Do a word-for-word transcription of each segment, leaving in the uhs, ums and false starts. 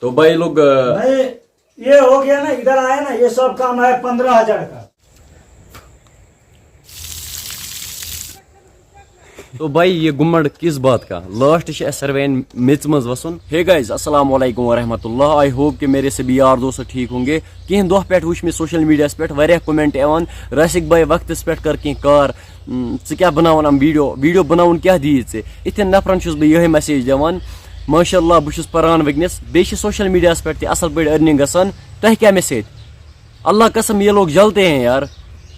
تو بھائی لوگ، آ، بھائی، یہ ہو گیا نا، ادھر آیا نا، یہ سب کام ہے پندرہ ہزار کا۔ تو بھائی، یہ گمنڈ کس بات کا؟ لاسٹ چھِ اَسہِ ساروین میٚژِ منٛز وَسُن۔ Hey guys، السلام علیکم ورحمۃ اللہ۔ I hope کہ میرے سبھی یار دوست ٹھیک ہوں گے۔ کینٛہہ دۄہ پٮ۪ٹھ وٕچھ مےٚ سوشل میڈیاہَس پٮ۪ٹھ واریاہ کومنٹ یِوان، "راسِق بھائی، وقتَس پٮ۪ٹھ کر کینٛہہ کار، م، ژٕ کیٛاہ بَناوان یِم ویڈیو؟ ویڈیو بَناوُن کیٛاہ دِیہِ ژےٚ؟" اِتھٮ۪ن نفرَن چھُس بہٕ یِہوٚے میسیج دِوان۔ ماشاء اللہ، بہٕ چھُس پَران وٕنکیٚنَس، بیٚیہِ چھِ سوشل میڈیاہَس پٮ۪ٹھ تہِ اَصٕل پٲٹھۍ earning گژھان۔ تۄہہِ کیٛاہ مےٚ سۭتۍ؟ اللہ قسم، یہ لوگ جلتے ہیں یار۔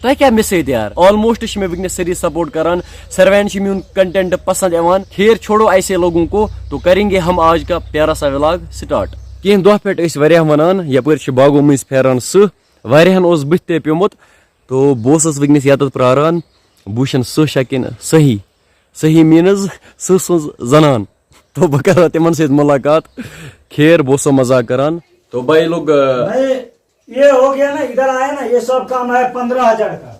تۄہہِ کیٛاہ مےٚ سۭتۍ یار؟ Almost چھِ مےٚ وٕنکیٚنَس سٲری سپورٹ کران، ساروین چھِ میون کنٹینٹ پسند یِوان۔ خیر چھوڑو ایسے لوگوں کو، تو کریں گے ہم آج کا پیارا سا ولاگ سٹارٹ۔ کینٛہہ دۄہ پٮ۪ٹھ ٲسۍ واریاہ ونان، یپٲرۍ چھِ باغو مٔنٛزۍ پھیران سٕہہ، واریاہن اوس بٕتھِ تہِ پیوٚمُت۔ تو بہٕ اوسُس وٕنکیٚنَس ییٚتٮ۪تھ پراران، بہٕ وٕچھن سٕہہ چھا کِنہٕ صحیح، صحیح means سٕہہ سٕنٛز زنان۔ تو بہٕ کرو تِمن سۭتۍ مُلاقات۔ خیر، بہٕ اوسُس مذاق کران۔ تو بھائی لوگ، آ، بھائی، یہ ہو گیا نا، ادھر آیا نا، یہ سب کام ہے پندرہ ہزار کا۔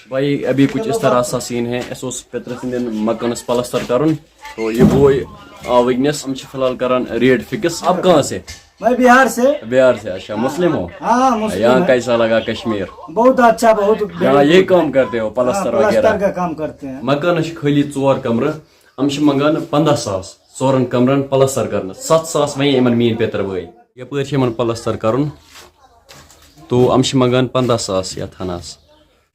بھائی، ابھی کچھ اس طرح سا سین ہے، اَسہِ اوس پیٚترٕ سٕنٛدٮ۪ن مکانس پلستر کرُن۔ تو یہ بوے آو وٕنکیٚنَس، ہم چھِ فی الحال کران ریٹ فکس۔ آپ کہاں سے؟ میں بہار سے۔ بہار سے، اچھا، مسلم ہو؟ ہاں، ہاں، مسلم یہاں ہے۔ کیسا لگا کشمیر؟ بہت اچھا، بہت یہاں یہ بہترین۔ کام کرتے ہو، ہاں، پلستر وغیرہ؟ پلستر کا کام کرتے ہیں۔ مکانس چھِ خٲلی ژور کمرٕ، ہم چھِ منگان پنٛداہ ساس ژورن کمرن پلستر کرنس۔ ستھ ساس ونے یِمن میٲنۍ پیٚتر بٲے۔ یپٲرۍ چھِ یِمن پلستر کرُن، تو یِم چھِ منگان پنٛداہ ساس یتھ ہنس۔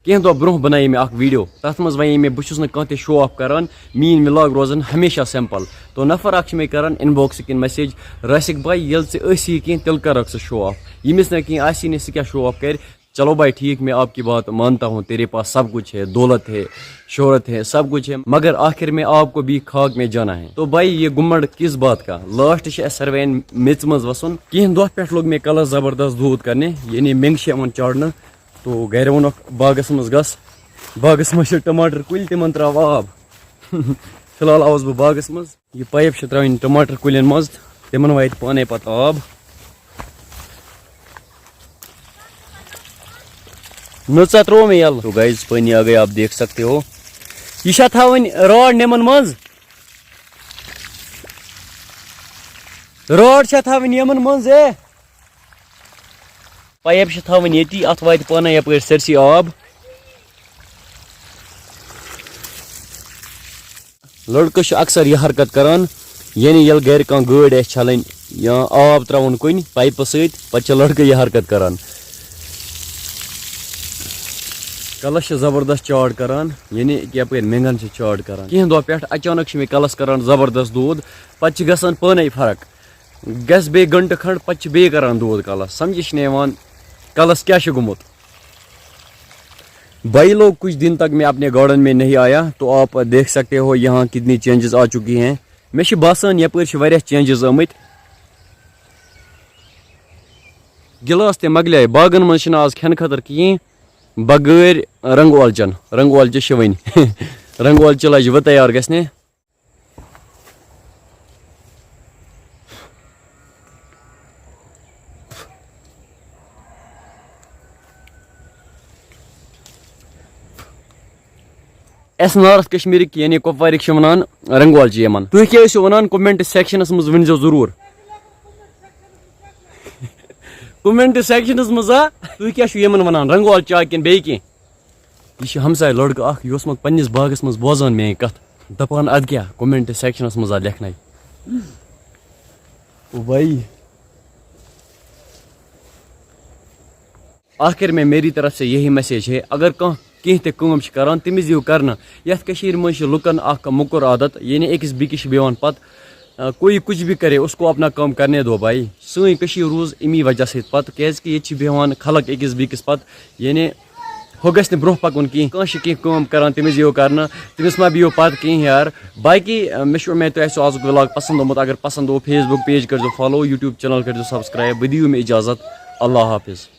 کینٛہہ دۄہ برونٛہہ بنایے مےٚ اکھ ویڈیو، تتھ منٛز ونے مےٚ بہٕ چھُس نہٕ کانٛہہ تہِ شو آف کران، میٲنۍ ولاگ روزن ہمیشہ سمپل۔ تو نفر اکھ چھُ مےٚ کران انباکس کِنۍ میسیج، "راسِق بھائی، ییٚلہِ ژےٚ ٲسی کینٛہہ، تیٚلہِ کرکھ ژٕ شو آف، ییٚمِس نہٕ کینٛہہ آسی نہٕ، سُہ کیٛاہ شو آف کرِ؟" چلو بھائی ٹھیک، میں آپ کی بات مانتا ہوں، تیرے پاس سب کچھ ہے، دولت ہے، شہرت ہے، سب کچھ ہے، مگر آخر میں آپ کو بھی خاک میں جانا ہے۔ تو بھائی، یہ گمنڈ کس بات کا؟ لاسٹ چھِ اَسہِ ساروین میٚژِ منٛز وَسُن۔ کینٛہہ دۄہ پٮ۪ٹھ لوٚگ مےٚ کَلَس زبردست دود کَرنہِ، یعنی مٮ۪نٛگ چھِ یِوان چاڑنہٕ۔ تو گَرِ ووٚنُکھ، "باغَس منٛز گژھ، باغَس منٛز چھِ ٹماٹر کُلۍ، تِمَن ترٛاو آب۔" فی الحال آوُس بہٕ باغَس منٛز۔ یہ پایپ چھِ ترٛاوٕنۍ ٹماٹر کُلٮ۪ن منٛز، تِمن واتہِ پانے پتہٕ آب۔ نٔژ ہا ترٛوو مےٚ یَلہٕ۔ تو گایز، پانی آ گئی، آپ دیکھ سکتے ہو۔ یہ چھا تھاوٕنۍ راڈ یِمن منٛز؟ راڈ چھا تھاوٕنۍ یِمن منٛز، اے؟ پایپ چھِ تھاوٕنۍ ییٚتی، اَتھ واتہِ پانَے یَپٲرۍ سٲرسٕے آب۔ لٔڑکہٕ چھِ اکثر یہِ حرکت کران، یعنی ییٚلہِ گرِ کانٛہہ گٲڑۍ آسہِ چھلٕنۍ یا آب ترٛاوُن کُنہِ پایپہٕ سۭتۍ، پتہٕ چھِ لٔڑکہٕ یہِ حرکت کران۔ کلس چھِ زبردست چاڑ کران، یعنی یپٲرۍ مٮ۪نٛگن چھِ چاڑ کران۔ کینٛہہ دۄہ پٮ۪ٹھ اچانک چھِ مےٚ کلس کران زبردست دود، پتہٕ چھِ گژھان پانے فرق۔ گژھِ بیٚیہِ گھنٹہٕ کھنڈ، پتہٕ چھِ بیٚیہِ کران دود کلس۔ سمجھے چھُنہٕ یِوان کلس کیٛاہ چھُ گوٚمُت۔ بھائی لوگ، کچھ دن تک میں اپنے گارڈن میں نہیں آیا، تو آپ دیکھ سکتے ہو یہاں کتنی چینجز آ چکی ہیں۔ مےٚ چھِ باسان یپٲرۍ چھِ واریاہ چینجز آمٕتۍ۔ گلاس تہِ مۄکلیے، باغن منٛز چھِنہٕ آز کھٮ۪نہٕ خٲطرٕ کِہیٖنۍ بغٲر رنگ اولچن، رنگ اولچہِ چھِ وٕنہِ۔ رنگ اولچہِ لجہِ وۄنۍ تیار گژھنہِ۔ اَسہِ نارتھ کشمیرٕکۍ یعنی کۄپوارٕکۍ چھِ وَنان رنگول چھِ یِمن۔ تُہۍ کیٛاہ ٲسِو وَنان؟ کمنٹ سیکشنس منٛز ؤنۍزیو ضروٗر۔ کمنٹ سیکشنس منٛز آ، تُہۍ کیٛاہ چھِو یِمن وَنان؟ رنگول چاے کِنہٕ بیٚیہِ کینٛہہ؟ یہِ چھُ ہمساے لڑکہٕ اکھ، یہِ اوس مےٚ پننِس باغس منٛز بوزان میٲنۍ کتھ، دپان، ادٕ کیٛاہ، کمنٹ سیکشنس منٛز آ لیکھنَے۔ او بھائی۔ آخر میں میری طرف سے یہی میسیج ہے، اگر کانٛہہ کینٛہہ تہِ کٲم چھِ کران، تٔمِس دِیِو کرنہٕ۔ یتھ کٔشیٖرِ منٛز چھِ لُکن اکھ موٚکُر عادت، یعنی أکِس بیٚکِس چھِ بیٚہوان پتہٕ، آ، کوئی کچھ بھی کرے، اس کو اپنا کام کرنے دو بھائی۔ سٲنۍ کٔشیٖر روٗز امی وجہ سۭتۍ پتہٕ، کیازِ کہِ ییٚتہِ چھِ بیٚہوان خلق أکِس بیٚکِس پتہٕ، یعنی ہُہ گژھِ نہٕ برونٛہہ پکُن کینٛہہ۔ کانٛہہ چھِ کینٛہہ کٲم کران، تٔمِس یِیو کرنہٕ، تٔمِس ما بِہِو پتہٕ کینٛہہ یار۔ باقی، آ، مےٚ چھُ اُمید تۄہہِ آسیو آزُک ولاگ پسند آمُت۔ اگر پسند آو، Facebook page کٔرۍزیو follow، YouTube channel کٔرۍزیو subscribe۔ بہٕ دِیِو مےٚ اجازت۔ اللہ حافظ۔